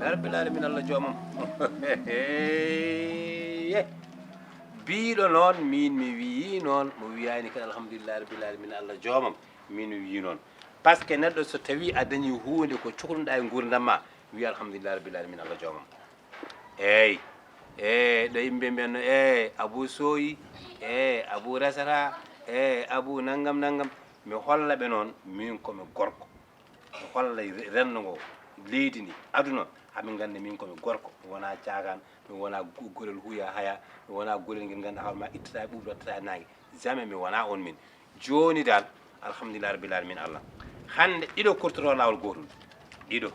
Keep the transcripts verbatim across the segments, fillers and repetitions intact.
Alhamdulillah rabbil alamin, Allah joomam. Biiɗo noon, min mi wii noon, mo wiyaani kadi alhamdulillah rabbil alamin, Allah joomam, min mi wii noon. Parce que neɗɗo so tawi a dañi huunde ko cukluɗa e nguurndam ma, wii alhamdulillah rabbil alamin, Allah joomam. Eey, e ɗo yimɓe mbiyanno, e Abu Sooyi, e Abu Rasata, e Abu nanngam nanngam. Mi holla ɓe noon, min ko mi gorko. Mi holla re-, renndo ngo, leydi ndi, aduna, haa ɓe ngannda min ko mi gorko. Mi wonaa caakaan, mi wonaa gu-, golel huya haya, mi wonaa golel ngel ngannda hoore ma ittata e ɓuuɓri, wattata e naange. Jamais mi wonaa on min. Jooni dal, alhamdulillah rabbil alamin Allah. Hannde ɗiɗo kurtoto laawol gootol. Ɗiɗo.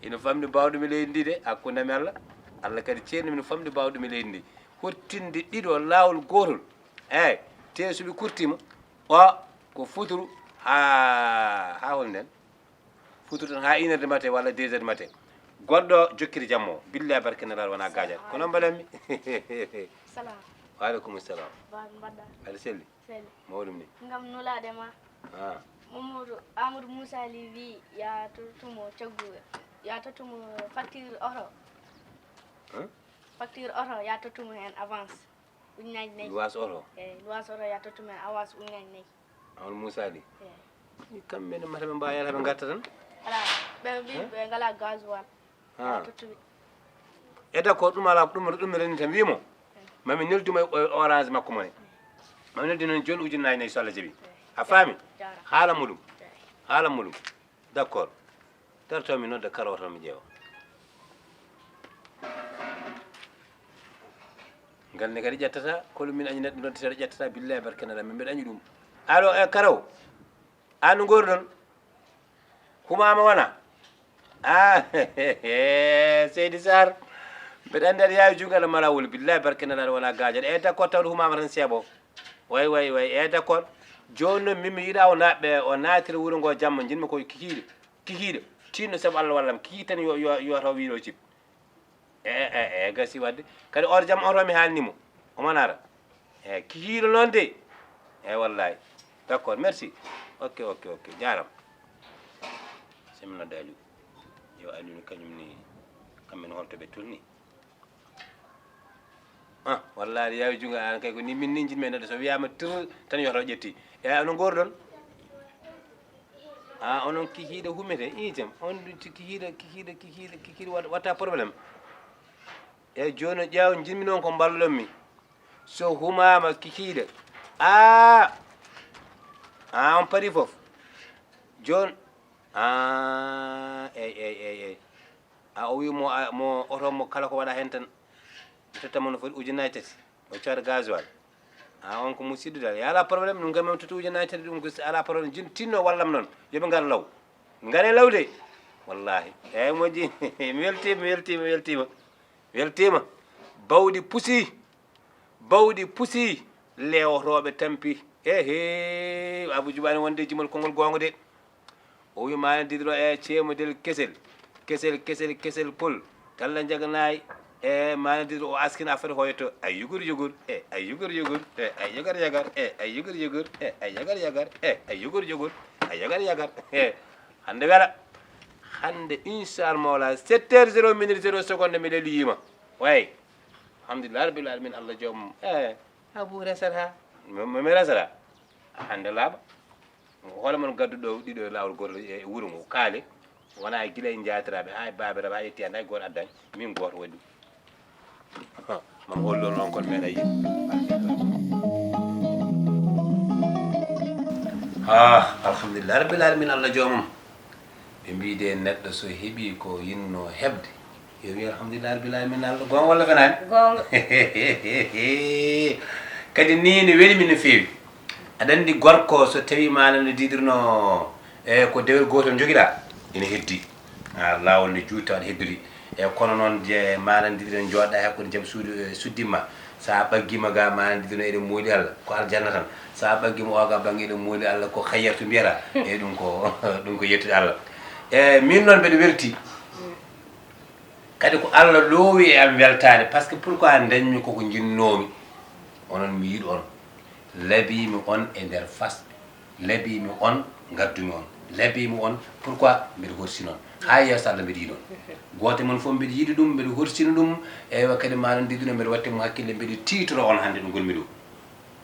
Ina famɗi baawɗo mi leydi ndi de, hakkunde mi Allah. Allah kadi ceerni min famɗi baawɗo mi leydi ndi. Hottinde ɗiɗo laawol gootol. Eey, te so ɓe kurtiima, o ko futuru haa, haa hol nden? Futuru tan haa une heure du matin walla deux heures du matin. Goɗɗo jokkiri jammo. Billahi barke Nelaaɗo wonaa gaajal. Ko noon mbaɗanmi. Salam. Wa aleykum salam. Ba mbaɗɗa? Aɗa selli? Selli. Mawɗum ni. Ngam nulaade ma. Ah. Mamadou Amadou Moussa Ly wi ya tottumo caggu, ya tottumo facture oto. Hein? Facture oto ya tottumo heen avance. Ujunnaaji nayi. Luwaas oto? Eey, luwaas oto ya tottumo heen avance ujunnaaji nayi. Amadou Moussa Ly? Eey. Kamɓe ne mata ɓe mbaawa yalta ɓe ngarta tan? Alaa, ɓe mbi ɓe ngalaa gasoil. Ah. Tottuɓe. E d'accord, ɗum alaa, ɗum, ɗum mi renni tan, wiimo. Mami nelduma e orange makko mo ne. Mami neldi noon jooni ujunnaaji nayi so Allah jaɓi. A faami? Jaaraama. Haala muɗum. Haala muɗum. D'accord. Darto mi nodda karaw tan mi ƴeewa. Ngal ne kadi ƴettata, kolo min añi neɗɗo noddeteeɗo ƴettata, billahi barke Nelaaɗo, min mbeɗa añi ɗum. Allo, e karaw? An no ngorɗon? Humaama wona? Ah, Seydi Sarr. Mbeɗa anndi aɗa yaawi junngo aɗa mala wul. Billahi barke Nelaaɗo wona gaajo. E d'accord tawde Humaama tan seeɓo. Way, way, way. E d'accord. Jooni noon min mi yiɗa o na-, ɓe, o naatira wuro ngo jamma. Njiɗmi ko kikiiɗe. Kikiiɗe. Tinno sabu Allah wallam. Kiki tan yo, yo, yo taw wiiɗo cip. E, e, e, e, gasi wadde. Kadi oto jam oto mi haalni mo. Omo nara. E, kikiiɗo noon de. E, wallahi. D'accord, merci. Ok, ok, ok. Jaaraama. Sey mi nodda Aliou. Yo Aliou ni kañum ni, kamɓe ne holto ɓe tolni. Ah, wallahi, yaawi junngo an kay ko ni min ni njiɗmi e nodde. So wiyaama tir tan yoto ƴetti. E, no ngorɗon? Ah, onon kikiiɗe hummete. I jam. On ɗum ti kikiiɗe, kikiiɗe, kikiiɗe, kikiiɗe wat-, watta problème. E jooni ƴeew njiɗmi noon ko mballon mi. So humaama kikiiɗe. Ah! Ah, on pari fof. Jooni. Ah, ey, ey, ey, ey. A o wi mo, a, mo oto mo kala ko waɗa heen tan. Mi totta mo no foti ujunnaaji tati. O cooda gasoil. A on ko musidɗo dal. Yo alaa problème, ɗum kam mi totta ujunnaaji tati, ɗum ko alaa problème. Jin tinno wallam noon. Yo ɓe ngar law. Ngare law de. Wallahi. Eey moƴƴi. Mi weltiima, mi weltiima, mi weltiima. Mi weltiima. Bawɗi pusi. Bawɗi pusi, lewotooɓe tampi. Ehe, Abu Jubaani wonde jimol konngol goonga de. O wi maana didro e ceemodel kesel. Kesel, kesel, kesel pol. Talla njaganaay. E maana didro o askina affaire hoyto. Ay yugur yugur. E ay yugur yugur. E ay yagar yagar. E ay yugur yugur. E ay yagar yagar. E ay yugur yugur. Ay yagar yagar. E hannde wela. Hannde inchallah mawla sept heures zéro minute zéro seconde mi leliyiima. Way. Alhamdulillah rabbil alamin, Allah joom. E Abu resata. Mi, mi, mi resata. Hannde laaɓa. Hoole mon gadduɗo ɗiɗo e laawol gootol e wuro ngo kaale. Wona e gila e njaatiraaɓe, haa e baabiraaɓe, haa yetti hannde hay gooto addaani. Min gooto waɗi ɗum. Mami hollo noon kon meeɗa yiɗ. Ah, alhamdulillah rabbil alamin, Allah joomam. Ɓe mbii de neɗɗo so heɓii ko yinno heɓde, Yo wi alhamdulillah rabbil alamin, Allah goonga walla fenaani? Goonga. Kadi ni ne weli min no feewi. Aɗa anndi gorko so tawi maana no didirno e ko dewel gootol jogiɗa, ina heddi. A laawol ne juuta aɗa heddori. E kono noon je maana didirno jooɗa hakkude jam suudu e suddimma. Sa ɓaggima ga maana didirno eɗen mooli Allah ko aljanna tan. Sa ɓaggima o ga bangge eɗen mooli Allah ko hayyartu mbiyata. E ɗum ko ɗum ko yettude Allah. E min noon mbeɗa welti. Kadi ko Allah loowi e am weltaade, par ce que pourquoi ndañmi koko njinnoomi? Onon mi yiɗ on, labiimi on e nder fas, labiimi on ngaddumi on, labiimi on pourquoi mbiɗa horsini on. Haa yeeso Allah mbiɗa yiɗ on. Gooto mon fof mbiɗa yiɗi ɗum, mbiɗa horsini ɗum, eywa kadi manon ndiduno mbiɗa watti mo hakkille, mbiɗa tiitoro on hannde ɗo ngonmi ɗo.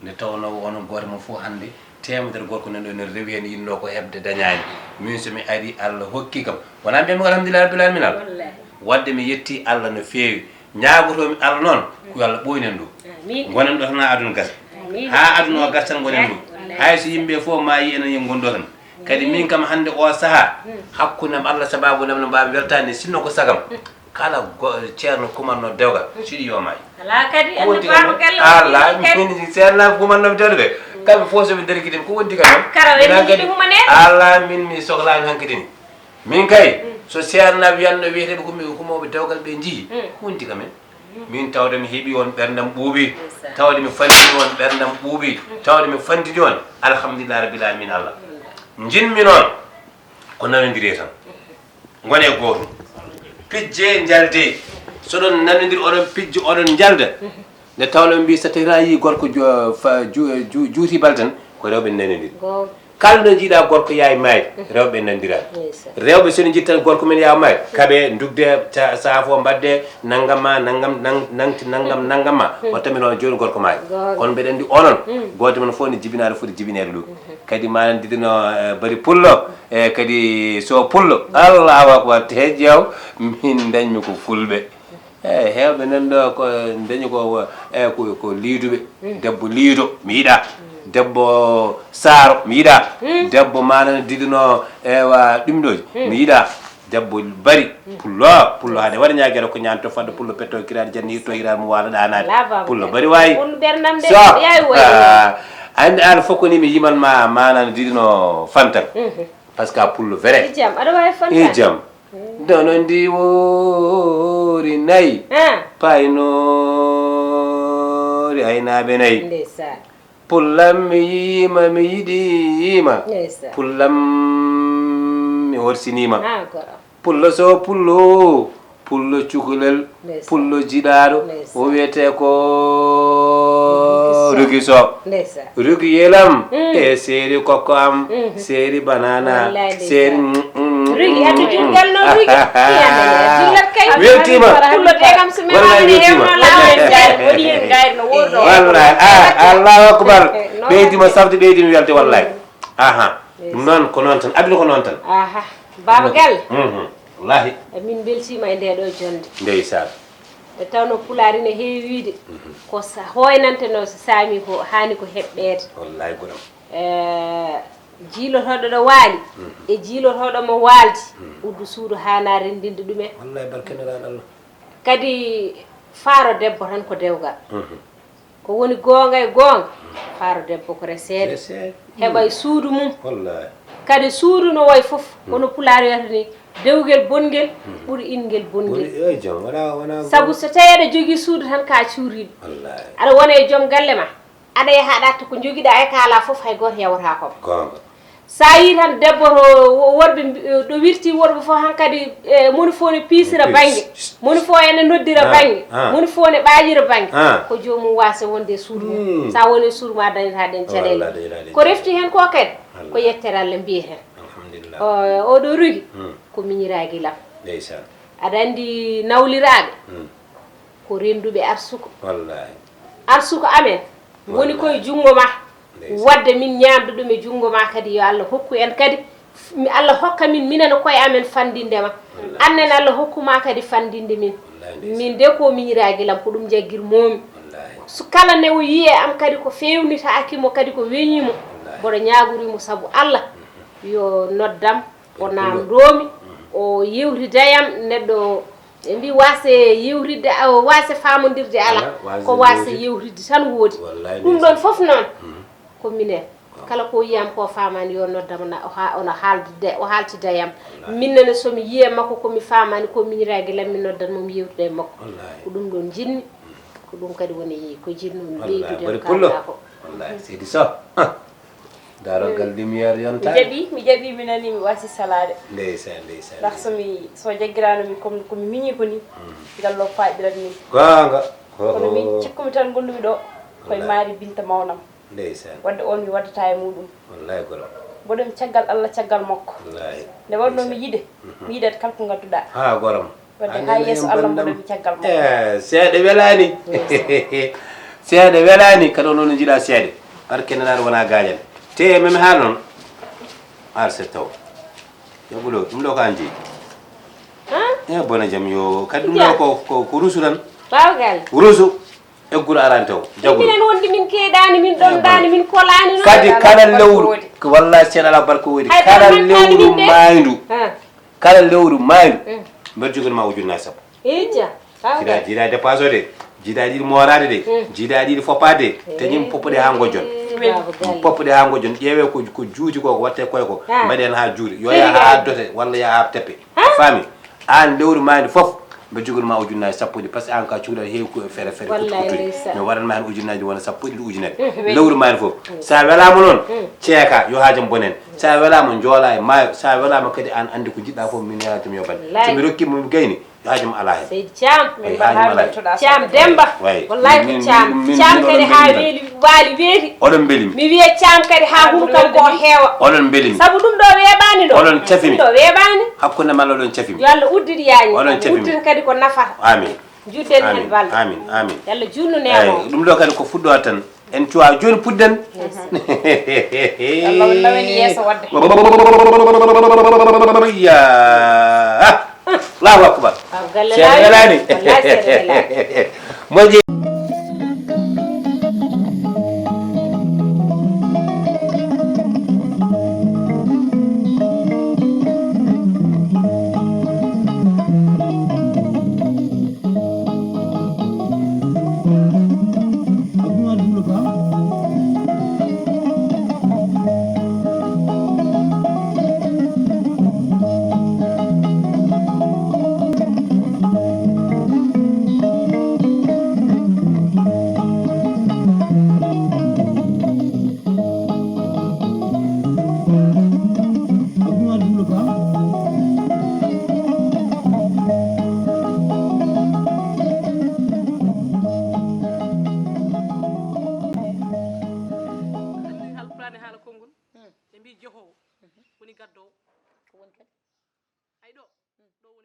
Nde tawnoo onon gooto mon fof hannde teemedere gorko nan ɗo ene rewi heen yiɗnoo ko heɓde dañaani. Min so mi arii Allah hokki kam. Wonaa mbiyatmi ko alhamdulillahi rabbil alamina. Waɗde mi yettii Allah no feewi. Ñaagotoomi Allah noon ko yo Allah ɓooynen ɗum. Ngonen ɗo tan haa aduna gasa. Haa aduna o gasa tan ngonen ɗum. Hay so yimɓe fof maayi enen yo ngon ɗo tan. Kadi min kam hannde o sahaa hakkunde am Allah sabaabu nam no mbaawi weltaade sinno ko sagam. Kala ceerno kumanno dewgal siɗi yo maayi. Alaa kadi andi baaba galle. Alaa min seernaaɓe kumannoɓe dewde ɓe kamɓe fof soɓe ndarikitimi ko wonti kam kara ɓe njiɗi humanee. Alaa min mi sohlaani hankitini. Min kay so seernaaɓe wiyanno wiyeteɓe kumooɓe dewgal ɓe njii ko wonti kam en. Min tawde mi heɓi on ɓerndam ɓuuɓi, tawde mi fandini on ɓerndam ɓuuɓi, tawde mi fandini on alhamdulillah rabbil alamin Allah. Njinmi noon ko nanondire tan. Ngone gootum. Pijje njalde. So ɗon nanondir oɗon pijji oɗon njalda. Nde tawno mbi so tawi a yii gorko juuti baltan ko rewɓe nanondir. Kala no jiiɗa gorko yaay maayde rewɓe nanondiran. Rewɓe so no jiitan gorko men yaa maayde kaɓe ndugde saafo mbaɗde nanngam ma nanngam nangti nanngam nanngam ma watta min on jooni gorko maayde. Kono mbeɗa anndi onon gooto men fof ne jibinaade foti jibineede ɗum. Kadi manan didino bari pullo e kadi so pullo allahu akbar te jeew min dañmi ko fulɓe. Eyi heewɓe nan ɗo ko dañi ko eyi ko liiduɓe. Debbo liido mi yiɗa. Debbo saaro mi yiɗa. Debbo manan didino ewa ɗumɗoji mi yiɗa. Debbo bari pullo pullo hade waɗa ñagere ko ñanto fadde pullo petto kiraɗe janni yitto hiraɗe mo wala ɗanade pullo bari wayi. So andi an fof ko ni mi yiman ma manano diɗino fantan. Par ce que a pullo vrai. Ijam aɗa wawi fantan. Ijam dono ndi woori nayi. Paynoori aynaɓe nayi. Pullam mi yiima mi yiɗiima. Pullam mi horsinima. Pullo so pullo pullo cukalel. Pullo jiɗaaɗo o wiyetee ko rugi so. Rugi yelam e seeri kokko am seeri banana seeri. Rugi addu junngal noon rugi. Weltiima. Pullo tegam so men wallay weltiima. Wallay ah allahu akbar. Ɓeydima safde ɓeydima welde wallay. Aha. Ɗum noon ko noon tan aduna ko noon tan. Aha. Baaba galle. Wallahi. Min mbeltiima e ndee ɗoo jonnde. Ndeysaan. Nde tawnoo pulaar ina heewi wiyde ko hooynante no so saami ko haani ko heɓɓeede. Wallahi goɗam. Jiilotooɗo ɗo waali e jiilotooɗo mo waaldi uddu suudu haanaa renndinde ɗumen. Wallahi barke nelaaɗo Allah. Kadi faaro debbo tan ko dewgal. Ko woni goonga e goonga faaro debbo ko reseede. Heɓa e suudu mum. Kadi suudu no wayi fof kono pulaar wiyata ni dewgel bongel ɓuri ingel bongel. Sabu so tawi aɗa jogii suudu tan ka cuuriiɗo aɗa wona e joom galle ma aɗa yaha aɗa arta ko jogiɗa e kaala fof hay gooto yawata kom. Sa yii tan debbo to worɓe ɗo wirti worɓe fof hankadi moni fof ne piisira bannge moni fof ene noddira bannge moni fof ne ɓaaƴira bannge ko joomum waasa wonde e suudu mum. Sa woni e suudu ma dañata ɗen caɗeele ko refti heen ko kadi ko yettere Allah mbiyeten. Oɗo rugi ko miñiraaji lam. Aɗa anndi nawliraaɓe ko rennduɓe arsuko. Arsuko amen woni koye junngo ma. Wadde min ñaamdu ɗum e junngo ma kadi yo Allah hokku en kadi. Allah hokka min minen e koye amen fanndinde ma. Annen Allah hokku ma kadi fanndinde min. Min de ko miñiraaji lam ko ɗum jaggir moomi. So kala ne o yiye am kadi ko feewnitaaki mo kadi ko weñii mo mboɗo ñaagori mo sabu Allah yo noddam o naamndoomi o yewtidayam neɗɗo. Ɓe mbi waase yewtidde, a, waase faamondirde alaa. Alaa, waase ko waase yewtidde. Yewtidde tan woodi. Wallaay, ɗum ɗoon ndeysaan. Fof noon, mhm, ko minen. Kala ko yiyam ko faamaani yo noddam na, o ha-, ono haalde, o haaltida yam. Wallaahi. Min nene so mi yiye makko ko mi faamaani ko miñiraa gila mi noddan mo mi yewtida e makko. Wallaahi. Ko ɗum ɗoon jinmi. Mm. Ko ɗum kadi woni ko jinmi. Wallaahi, weydude bari pullo. Kaalɗaa ko. Wallaahi, seydi Soh. Ah. Daarogal lumière yonta. Mi jaɓi, mi jaɓi, mi nani mi waasi salaade. Ndeysaan, ndeysaan, ndax so ndeysaan. Mi, so jaggiraano mi comme ko mi miñi ko ni, mm, ngal ɗo faaɗirat min. Goonga. Kono min cikkumi tan ngonndumi ɗo, koye wallaahi. Maari Binta mawnam. Ndeysaan. Wadde on mi waddata e muɗum. Wallaahi goram. Mboɗo mi caggal Allah, caggal makko. Wallaahi. Nde wonno mi yiɗe, mhm, mi yiɗat kala ko ngadduɗaa. Haa goram. Wadde haa yeeso Allah mboɗo mi caggal makko. Eh, seeɗa welaani. Ndeysaan. Seeɗa welaani, kadi onon no njiɗa seeɗa. Barke nanaɗo wona gaaƴan. Te meme haa noon. Ar se taw. Yo ɓulo, ɗum ɗo ko an jeyi. Han? Eh, bona jam yo. Kadi ɗum ɗo ko, ko, ko rusu tan. Bawgal. Rusu. Egguru arani taw, jaguru. Minen wonde min keeɗaani, min ɗondaani, min kolaani noon. Kadi kala lewru, ko wallahi seeɗa alaa barka woodi. Hay kala barka lewru min de. Maaydu. Ha. Kala lewru maaydu. Mm. Mbeɗa jogani ma ujunnaaji sappo. Ija. Jiidaa, jiidaa dépasse o de. Jiidaa ɗiɗi mooraade de. Mm. Jiidaa ɗiɗi foppaade de. Eh. Teñin poppude haa ngojjon. Eh, baba Galle. Poppude haa ngojjon. Ƴeewe ko, ko juuti ko, ko watte koye ko. Ha. Mbaɗen haa juuti. Yo yaha haa dote, walla yaha haa teppe. Ha? Faami? Aan lewru maayndi fof, mbe jogori ma ujunnaaji sappo ɗi, parce que aan ka cuuɗal heewi ko e fere fere. Wallaay, kutu kutu. Ndeysaan. Mi waɗan ma heen ujunnaaji wona sappo ɗiɗi ujunere. Mm, weli. Lewru maayndi fof. Mm. So a welaama noon, mm, ceeka, yo haajam bon heen. So a welaama, njoolaa e maayo. So a welaama kadi, aan anndi ko njiɗɗaa fof, min haajam yo ban. Wallaay. So mi rokkii mo, mi gayni, yo haajam alaa heen. Seydi Caam. Ay, haajam alaa heen. Caam Demba. Way. Wallaay ko min, Caam. Min, min, Caam min kadi oɗon haa mbelmi. Weeli. Waali weeti. Oɗon mbelmi. Mi wiya Caam kadi haa huru kam ko heewa. Oɗon mbelmi. Sabu ɗum ɗo weeɓaani ɗo. Oɗon cafimi. Ɗum ɗo weeɓaani. Hakkunde men oɗon cafimi. Yo Allah uddit yaañi. Oɗon cafimi. Uddita kadi ko nafa. Amin. Judden heen balɗe. Amin, amin. Yo Allah juutnu neema o. Eyi, ɗum ɗo kadi ko fuɗɗo tan. En cuwa jooni puɗden. Yes. Allah woni lawen yeeso wadde. Ya. Allahu akbar. Aw, galle seeɗa laawi. Welaani. Wallahi seeɗa welaani. Moƴƴi. Anndi Alquraan e haala konngol, ɓe mbii Jehoowo woni gaddoowo. Ko woni kadi? Ay ɗo, ɗo woni